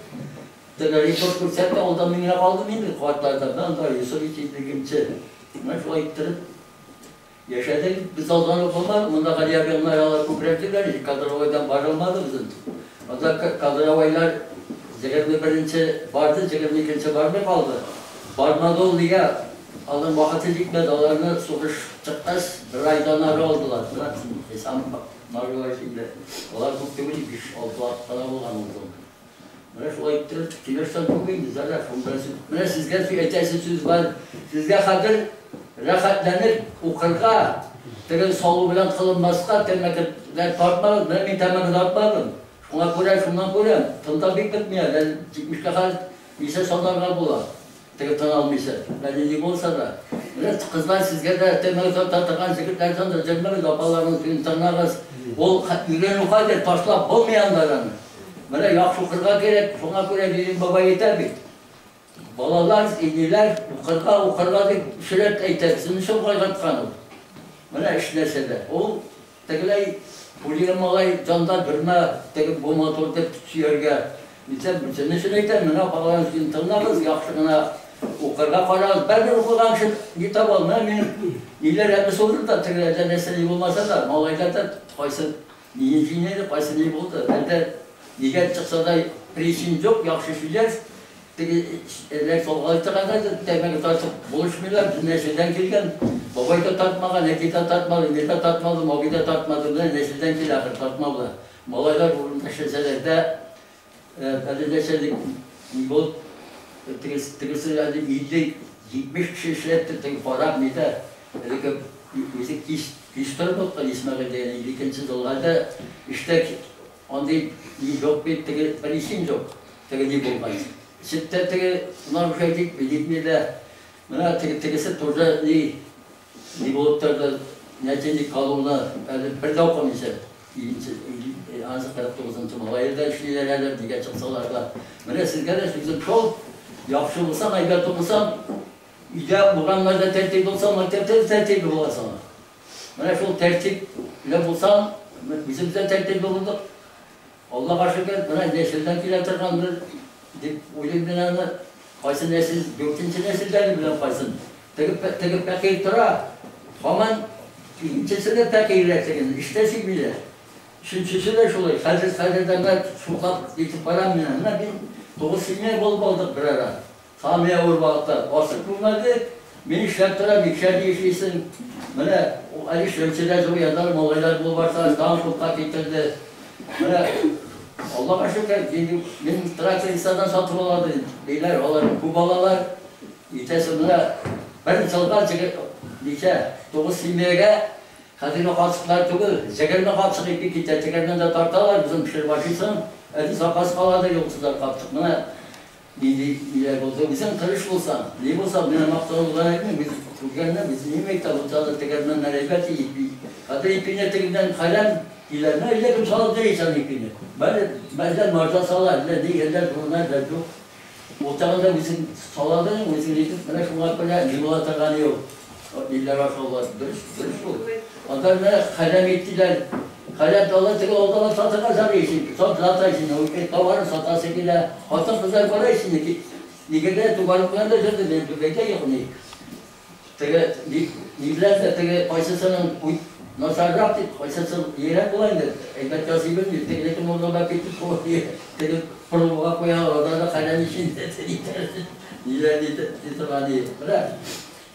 теге рекорд күрсәтте, алдан мин генә калдым инде, картларда. Менә анда Йосыф икенче. Менә шулай иттереп яшәдек. Без алдан ук булмадык, монда Галия абыйлар алар күбрәк диләр, кадровойдан барылмады безнең. Анда кадровойлар 21-нче барды, 22-нче бармый калды. Бармады ул нигә? Аның вакыты җитмәде, аларны сугыш чыккач, бер айдан ары алдылар. Менә Исам Маргулаш инде. Алар күп түгел, 5-6 вакыт кына булган ул. Менә шулай иттереп, килерсәң күп инде, зарар, шунда менә сезгә әйтәсе сүз бар. Сезгә хәзер рәхәтләнеп укырга, теге салу белән кылынмаска, тәмәкеләр тартмагыз. Менә мин тәмәке тартмадым. Шуңа күрә, шуннан күрәм, тын да бик бетми әле, 70-кә хәл ничә санарга була. Теге тын алмыйча, әле ни булса да. Менә кызлар сезгә дә тәмәке тарта торган егетләрдән дә җөрмәгез, апаларның сүзен тыңлагыз. Ул өйрәнү хәзер ташлап булмый анда. Менә яхшы укырга кирәк, шуңа күрә минем бабай әйтә бит. Балалар, иниләр укырга, укырга дип шөрәт әйтә, безне шул кайгырткан ул. Менә эш нәрсәдә. Ул тегеләй пулия малай җанда бирмә, теге бу матур дип сөяргә. Ничә бүтән өчен әйтәм, менә апалар сүзен тыңлагыз, яхшы гына укырга карагыз. Бәрбер укыган кеше ни таба алмый. Минем ниләр әбесе булды да, тегеләрдә нәрсә ни булмаса да, малайлар да кайсы ни җиңелде, кайсы ни булды. Әлдә нигә чыкса да причин юк, яхшы сүзләр. Теге элек солга торганда да тәмәке тартып булышмыйлар, без нәселдән килгән. Бабай да тартмаган, әти дә тартмады, мин дә тартмадым, абый да тартмады. Менә нәселдән килә ахыр тартмаулар. Малайлар урында эшләсәләр дә, әле нәрсәлек ни булып, тегесе әле 50-70 кеше эшләтте, теге карап ни дә, элекке үзе кич, кич торып уткан Исмәгыйль дигән 52 елга да эштә андый ни юк бит, теге причин юк, теге ни булган. Читтә теге нарушать итми, нитми дә. Менә теге тегесе тоже ни ни булып торды, нәтиҗә калуына әле бер дә укымыйча. Ансы 49-нчы малайда эшлиләр әле, нигә чыксалар да. Менә сезгә дә сүзем шул, яхшы булсаң, әйбәт укысаң, өйдә урамнарда тәртип булса, мәктәптә дә тәртипле буласың. Менә шул тәртипле булсаң, үзебез дә тәртипле булдык. Аллага шөкер, менә нәселдән килә торгандыр дип уйлыйм мин аны. Кайсы нәсел, дүртенче нәселдән белән кайсын. Теге фәкыйрь тора, һаман икенчесе дә фәкыйрьрәк теген, эштә сөймиләр. Өченчесе дә шулай, хәзер хәзердән дә шуклап итеп барам мин. Менә мин 9 семья булып алдык бер ара. Самый авыр вакытта басып күрмәдек. Мин эшләп торам, икешәр эшлисең. Менә әле эшләүчеләр зур язар, малайлар булып барса, тагын шутка китерде. Менә Аллага шөкер, мин трактористлардан сатып алады. Диләр, алар күп алалар. Итәсе менә бер елга ничә 9 семьяга хәзерге капчыклар түгел, 20 капчык ипи китә, тегермәндә дә тарталар, үзең пешереп ашыйсың, әле заказ калады, юксызлар капчык. Менә нинди ниләр булды. Үзең тырыш булсаң, ни булса, менә мактаулар әйтмим, без күргәнне, без ни әйтә, бу чагда тегермәннәр әйбәт ипи. Хәзер ипине тегеннән хәрәм диләр. Әллә кем салып йөри икән ипине. Бәле маржа сала, әллә ни, әллә зурна, әллә юк. Ул чагында үзең саладың, үзең итеп, менә шуңа күрә ни була торганы юк. Илләр аша була, дөрес, дөрес ул. Анда менә хәрәм иттеләр. Хәрәм алар теге алдалап сатырга зарый өчен, сат зата өчен, ул товарын сатасы килә. Хатын-кызлар бара өчен, нигә дә тугарып белән дә йөрде, мин түбәйдә юк ни. Теге ни белән дә теге кайсысының начаррак дип, кайсысы ерак була инде. Әйбәт язый белми, тегенекен урынга китеп теге пырлуга куя, аларда да каләм эчендә ниләр ди торган ди. Менә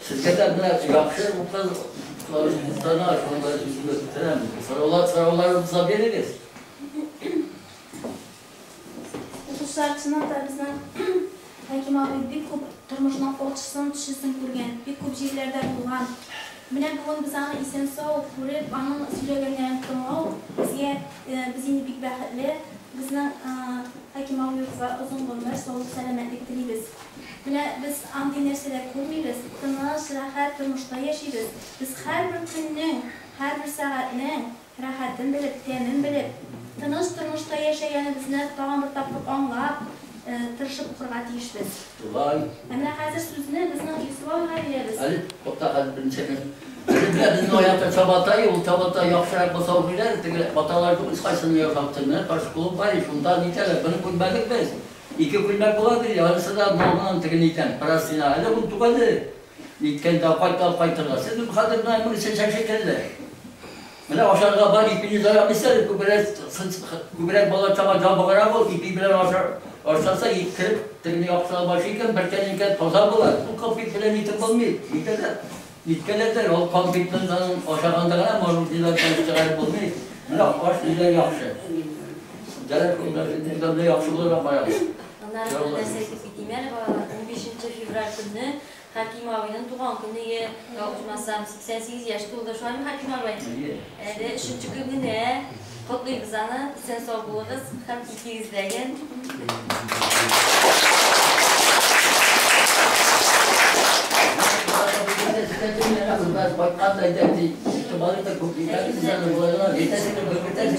сезгә дә менә яхшы укытучыларыбыздан шунда сүзне бетерәм. Сораулар, сорауларыгызны бирегез. Укучылар, чыннан да безнең Хәким абый бик күп тормышның ачысын, төчесен күргән, бик күп җирләрдә булган. Менә бүген без аны исән-сау күреп, аның сөйләгәннәрен тыңлау безгә, без инде бик бәхетле. Безнең Хәким абыебызга озын гомер, саулык, сәламәтлек телибез. Менә без андый нәрсәләр күрмибез, тыныч, рәхәт тормышта яшибез. Без һәрбер көннең, һәрбер сәгатьнең рәхәтен белеп, тәмен белеп, тыныч тормышта яшәгәнебезне тагын бер тапкыр аңлап, тырышып укырга тиешбез. Туган. Ә менә хәзер сүзне безнең Йосыф абыйга бирәбез. Әле тукта хәзер берничә көн. Безгә безнең аякта чабата, ул чабата яхшырак булса укыйлар, теге баталар үз кайсыны ясап менә таш клуб бар, шунда нитәләр, бер күлмәлек без. Ике күлмәк була ди, ярысы да ногынан теге нитән, простыня. Әле ул түгәле. Ниткәндә кайта кайтырга. Сез хәзер менә моны чәчәк шикелле. Менә ашарга бар ипине зарамыйсыз, күбрәк күбрәк бала чага җабыграк ул, ипи белән ашар. Ашаса ит кереп, тегене яхшылап ашый икән, бер тәлинкә таза була. Ул конфет белән итеп булмый. Нитәләр. Ниткәләр, ул конфетны ашаганда гына мороженое чыгарып булмый. Менә аш ниләр яхшы. Дәрәк күлмәк яхшы булырга карагыз. Аннары бер нәрсә әйтеп китим әле, балалар. 15 февраль көнне Хәким абыйның туган көне, ялгышмасам, 88 яшь тулды. Шулаймы, Хәким абый? Әле өченче көн генә. Котлыйбыз аны. Исән сау булыгыз һәм икегездәген.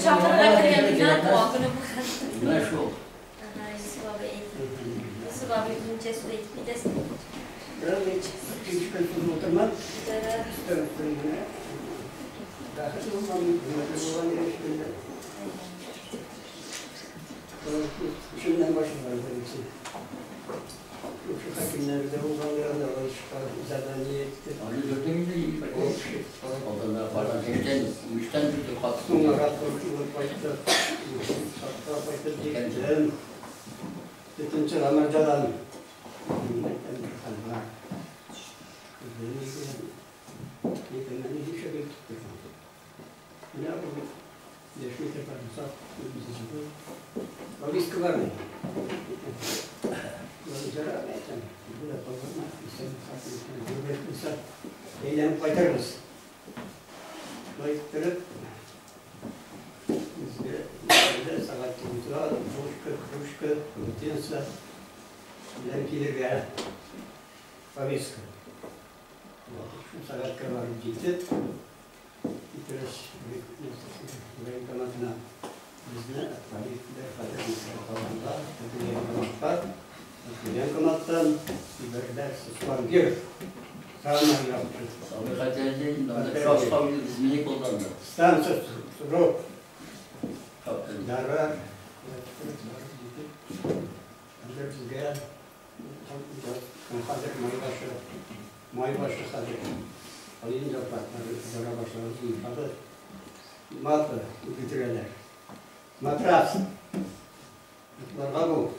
Чакырырга кергән генә туган көне булган. Менә шул. Ага, Йосыф абый әйтте. Йосыф абый, үзеңчә сүз әйтеп китәсең. Ике көн сузып утырмам. Өстәл генә. Бәхетле булган, гомерле булган яшьләрдә. Шуннан башлар беренче. Шушы хакимнәрдә булган задание итте. Аны gördüm инде. Алдында барган җирдән, үштән бит хат. Соңрак куркылып кайтты. Сакка кайтып җиттем. Төтен чыга морҗадан. Мин әйтәм, бер хәл бар. Менә бу дәшми торган повестка бар ни. Ярар, әйтәм, бу да калдырма, исән булса, әйләнеп кайтырбыз. Шулай иттереп, безгә сәгать 9-да ложка, кружка, полотенце белән килергә повестка. Шул сәгатькә барып җитеп, Питрәч военкоматына безне отправили хәзер Казанга, военкоматка. Военкоматтан җибәрделәр Суслонгер. Самый яхшы. Самый хәтерле, шашка изменик булган. Станция срок. Дарар. Хәзер безгә хәзер май башы, май башы хәзер. Каен яфраклары яра башлады. Хәзер мата бетерәләр. Матрас. Йокларга бу.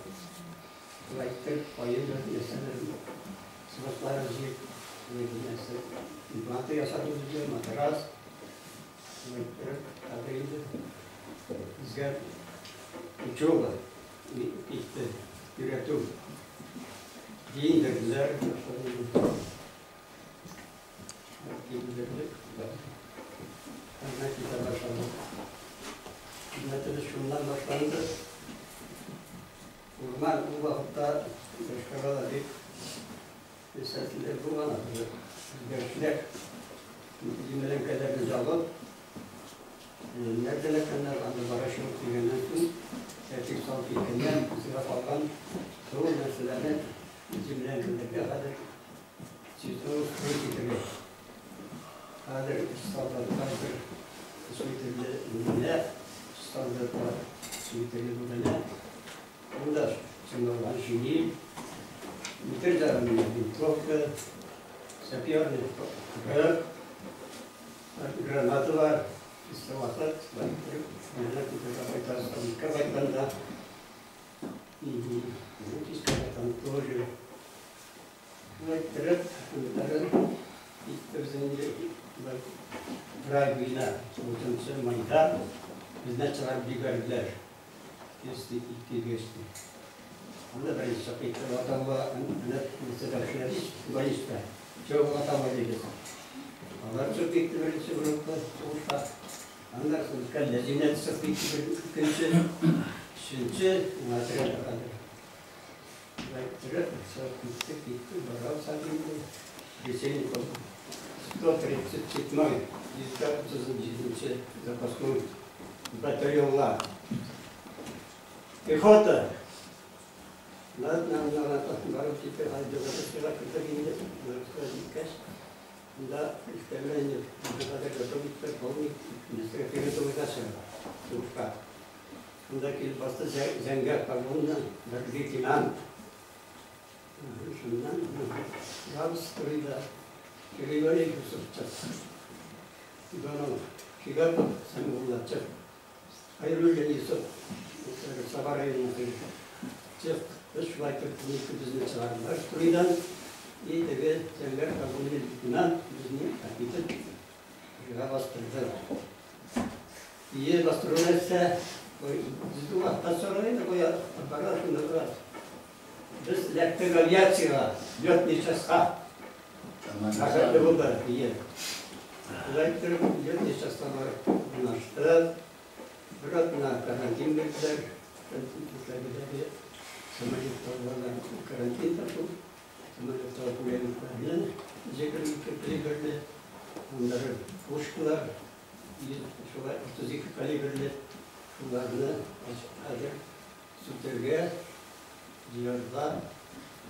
Шулай итеп, каен нәрсәләр, сыбыклары җыеп, нәрсә, мата ясадык безгә, матрас. Шулай иттереп, хәзер инде безгә учеба китте, өйрәтү. Киендерделәр, киендердек. Хезмәт итә башладык. Хезмәтебез шуннан башланды. Урман ул вакытта Йошкар-Олада бик нәрсәләр булган, үзгәрешләр. Землянкаларны җабып, нәрсәләр анда барачак дигәннән соң, тәртип салып киткәннән, безгә калган шул нәрсәләрне землянкаларга хәзер строй итәргә. Хәзер солдатлар бер свитерле бүленә, солдатлар свитерле бүленә. Ул да чыңланган шинель, метр ярым винтовка, Саперный кырык гранаталар, вакыт, кайтканда, кайткан тоже. Шулай иттереп, бер ай буена, 9 майда безне чыгарып җибәрделәр. Кесте, ике. Анда беренче чыгып китте, Аталла, больница. Чыгып Аталла диде. Алар чыгып китте беренче группа сугышка. Аннан соң Кәлләзинә чыгып китте икенче, өченче, отряд хәзер. Торып, чыгып китте, китте, барабыз инде. Весенников 137 137 запасной батальонга. Пехота. Ладно, барып җитте, хәзер кердек инде, җиткәч. Да, представление, хәзер готов иттек, полный, передовойга сугышка. Шунда килеп басты зәңгәр погонны бер лейтенант. Шуннан барабыз стройда. Григорий Юсуф чык. Иванов Шигапов Самулла чык. Хайруллин Юсуф Саба районыннан чык. Без шулай итеп безне чыгардылар стройдан. И теге зәңгәр погонлы лейтенант безне китеп бастырды. Ие бастыру нәрсә? Безне вакытта сорый иде, куя бара шунда тора. Без эләктек авиациягә, летный частька. Рәхәтле булды, ие. Шулай иттереп, летный частька барып урнаштык. Бер атна карантин бирделәр. Карантин самолеттагылардан карантин шул. Самолеттагы пулеметларны, 22 калибрлы, аннары пушкалар, шулай 32 калибрлы, шуларны хәзер сүтәргә, җыярга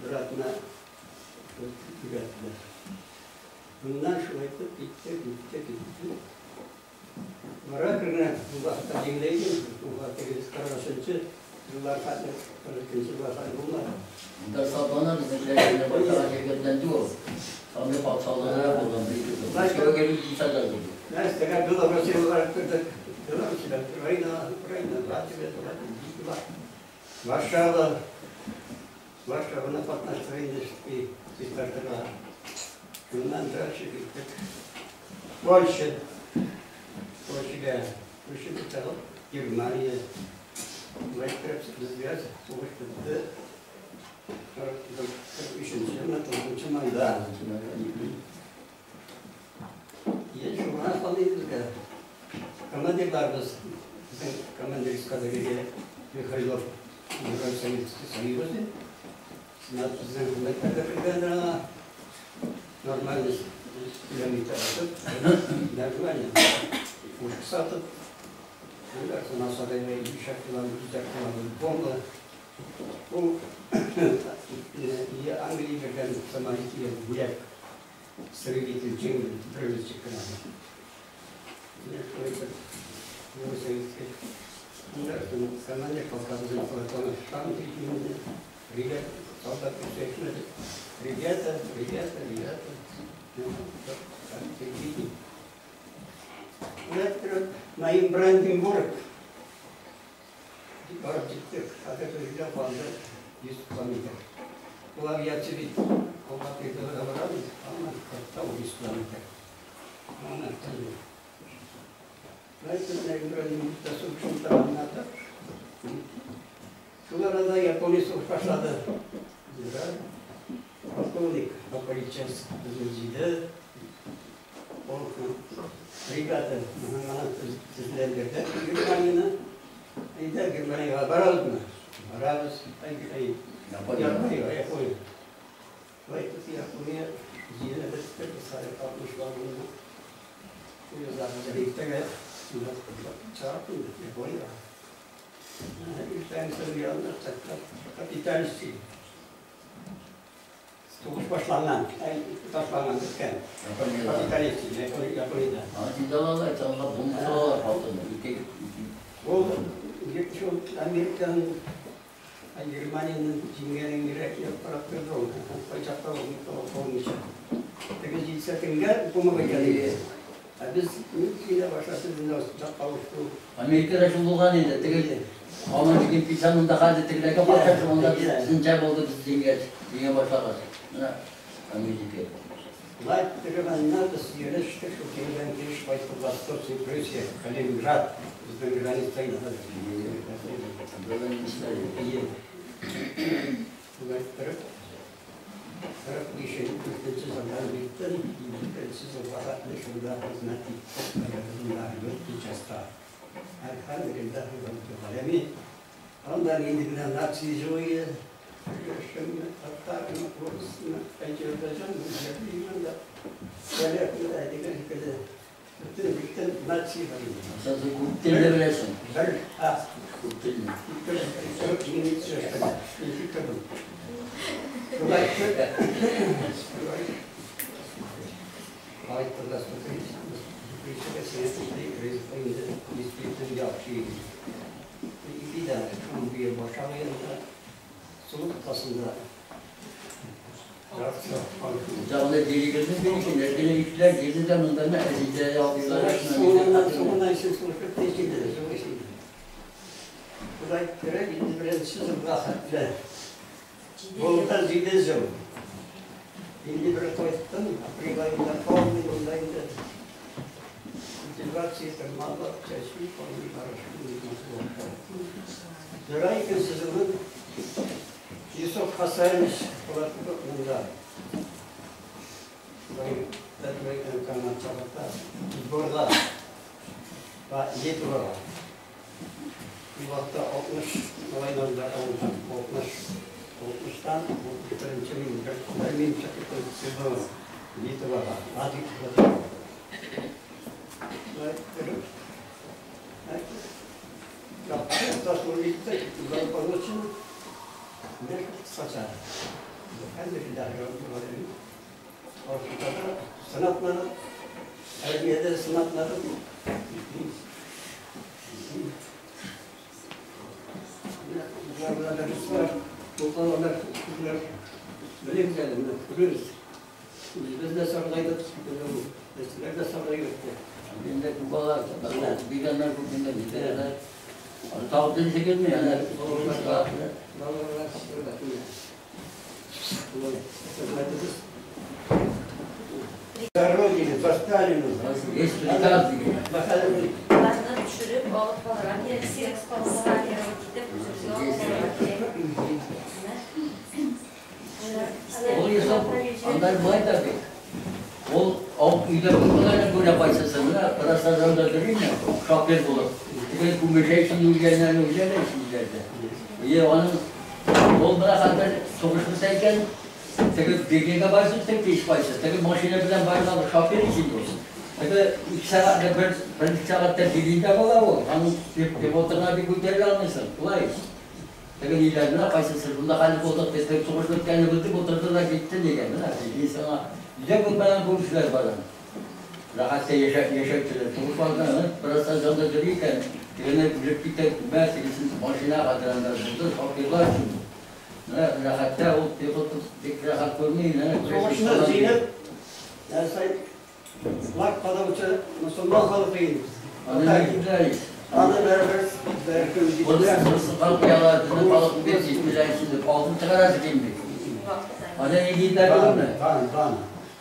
бер атна өйрәттеләр. Моннан шулай итеп китте, китте, китте. Бара кергән бу вакытта җиңеләйде, бу вакытта 40 еллар хәтле, 42 еллар хәтле булмады. Монда саклана безнекеләр байтак җиргә белән түгел. Андый патшалыгы булган. Мәскәүгә килсәләр булды. Нәрсәгә Белоруссиягә барып кердек. Белоруссиядән Украина, Украина, Латвия, Латвия, Варшава. Варшаваны катнаштык инде чистартырга. Шуннан дальше киттек. Польша. Польшага. Польша киттек. Германия. Шулай иттереп безгә сугыш бетте. 43 елны 9 майда. Шуңа калды безгә. Командирларыбыз, безнең командир эскадрилья Михайлов Герой Советский Союзы. Безнең хезмәткә кергәндә нормально пулемет атып, нормально пушка сатып, Сонан 50 кило, 100 кило бомба. Ул Англия биргән самолет бүләк. Строитель җиңел беребез чыккан. Командир полка Платонов Шам. Ребята, солдат ребята, ребята, ребята, ну, так, терпите. Наим Бранденбург. Барып җиттек. Хәзер безгә калды 100 километр. Ул авиация бит. Алга передовойга барабыз, ама кырыкта ул 100 километр. Ана тәне. Наим Бранденбургта сугышын тәмамладык. Шул арада Япония сугыш башлады. Полковник Аполичес безне җыйды. Полкның бригада моны төзеләндерде Германияне. Әйдә, Германиягә барабызмы? Барабыз. Ай, ай. Япония. Япония, Япония. Шулай итеп Япония җыйды бетте, сарык 60 вагонны. Поездларны иртәгә чыгып инде Япониягә. Иртән янына капиталистик. Сугыш башланган, ташланган беткән. Капиталистик Япониядә. Аны чалалар, бомба салалар халтын. Ике Ул шул Американың Германияның җиңгәнен кирәк яп карап торды ул. Кайчакта ул полнича. Теге җитсә кемгә укымак икән иде. Ә без килә башлады, безне кавышту. Америкада шул булган инде, теге аның дигән писанында хәзер тегеләргә каршы монда безнеңчә булды, без җиңгәч, җиңә башлагач. Менә Америка. Лайт торганнан без йөрештек, шул килгән килеш кайттык Восточный Пруссия, Калининград, безнең граница инде хәзер. Шулай торып, 45 елдан биттем, 51 елга хәтле шунда хезмәт иттек, Легкий частьта. Әлхәмдүлилләһи раббил галәмин. Анда нинди генә нация җуе, керәшенме, татармы, урысмы, әзербайҗанмы, җәбримы да, полякмы да дигән шикелле бөтен нация бар инде. Сен күп телне беләсең. Бер, а, Күп телне. Шулай итеп, Кайттык инде Суык Жағында диригезне бирсен, нәргене ишләр, җирде дә монда да әзидә абыйлар. Соңыннан өчен сугышып тезилде, сугыш инде. Шулай иттереп, инде беренче елга хәтле. Булды 7 ел. Инде бер кайттым, апрель аенда полный монда инде. Культивация тырмалап, чәчү, полный хорошо. Зара икенче елны Юсуф Хасанович Кулаков монда. Сборда Литвага. Вакытта 60 малайдан да алынган, 60-тан 61 мин, бер мин чыгып Литвага. Sınatmadım. Erbiyede sınatmadım. Var, Sultanlar, bilim görürüz. Biz de sarayda bizler de sarayda. Binde kubalar, bilenler bu binde bilenler. Tavuk çekilmiyor yani. За Родину, за Сталину. Есть приказ деген. Башына төшереп алып калырга кирәк, сирәк калырга кирәк, китеп үзебезгә алып калырга кирәк. Ул Юсуф андай бай да бит. Ул ау өйдә булганнар күрә кайсысы менә Краснодарда йөрми, шофер булып. Теге күмәчәй үлгәннәрне үлгәннәр шунда. Е аның ул менә хәзер сугыш бетә икән, теге бегегә барсын, теге кич кайсы, теге машина белән барган шофер өчен ул. Теге 2 сәгатьтә бер сәгатьтә Берлинда була ул. Аның пилотына бик күтәрелә алмыйсың. Шулай. Теге ниләр менә кайсысы шунда хәл булдык, теге сугыш беткәнне белдек, утырды да китте дигән. Менә сиңа өйдә күпмәгән күп эшләр бар. Рәхәттә яшәүчеләр. Сугыш вакытында бераз җанда йөри икән, тегене үлеп китә, күмә, тегесен машина кадрандар булды, шоферлар өчен. Менә рәхәттә ул пилот бик рәхәт күрми, менә Сугышны җиңеп, нәрсә флаг кадаучы мөселман халкы инде. Аны җиңделәр. Аны бәрбер бәркем җиңделәр. Халык ялар, безнең халык бик җиңделәр инде, алтын чыгарасы килми. Аны нигезләр беләме? Дан, дан.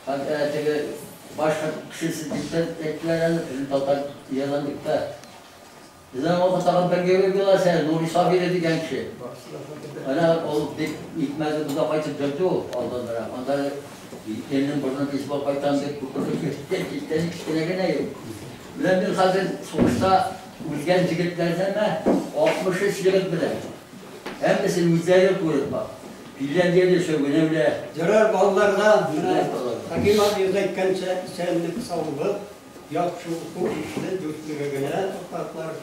Хәтта теге башка кешесе дип әйттеләр әле, безнең татар язган дип тә. Безнең авылда тагын бер герой була сән, Нури Сабиры дигән кеше. Ана ул бик итмәде, монда кайтып йөрде ул алданрак. Анда илнең борынын кисеп алып кайтам дип күперде китте, китте, кечкенә генә ел. Менә мин хәзер сугышта үлгән егетләрдән 63 егет беләм. Һәммәсен үзләре күреп бак. Финляндиядә шөгыльләнә белә. Ярар балаларга менә Хаким абый әйткәнчә, исәнлек, саулык, яхшы уку, ишле, дүртлегә генә туктатлар.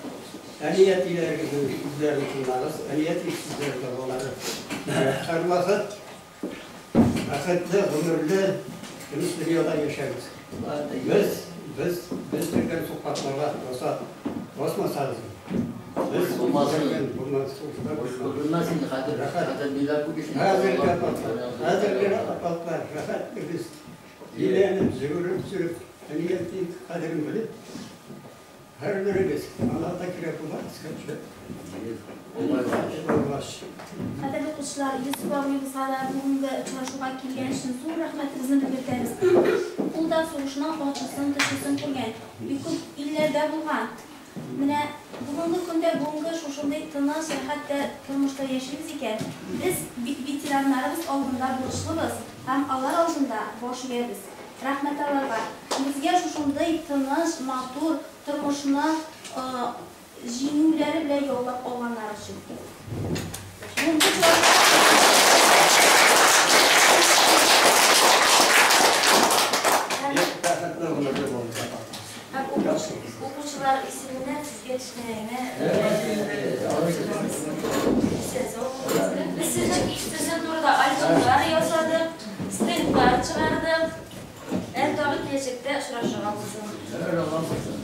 Әни әтиләрегезнең сүзләрен тыңлагыз, әни әти сүзләре балалары. Һәрвакыт бәхетле, гомерле, тыныч дөньяда яшәгез. Без йөргән сукмакларга басмасагыз. Без булмасын. Булмасын. Инде хәзер, хәзер ниләр күп ишетә. Хәзерге апатлар, рәхәт без. Әйләнеп, йөгереп йөреп, әни-әти кадерен белеп, һәрберегез аңа да кирәк була, искә төшә. Булгач. Кадерле укучылар, Йосыф абыебызга да бүгенге очрашуга килгән өчен зур рәхмәтебезне белгертәбез. Ул да сугышның ачысын, төчесен күргән, бик күп илләрдә булган. Менә бүгенге көндә бүгенге шушындый тыныч, рәхәт тә тормышта яшибез икән, без ветераннарыбыз алдында бурычлыбыз һәм алар алдында баш иябез. Рәхмәт аларга. Безгә шушындый тыныч, матур тормышны җиңүләре белән яулап алганнар өчен. Бүгенге Бик бәхетле гомерле булырга. Һәм укучылар исеменнән сезгә кечкенә генә. Без сезнең турыда альбомнар ясадык, стендлар чыгардык. Әле тагы киләчәктә очрашырга булсын. Аллам булсын.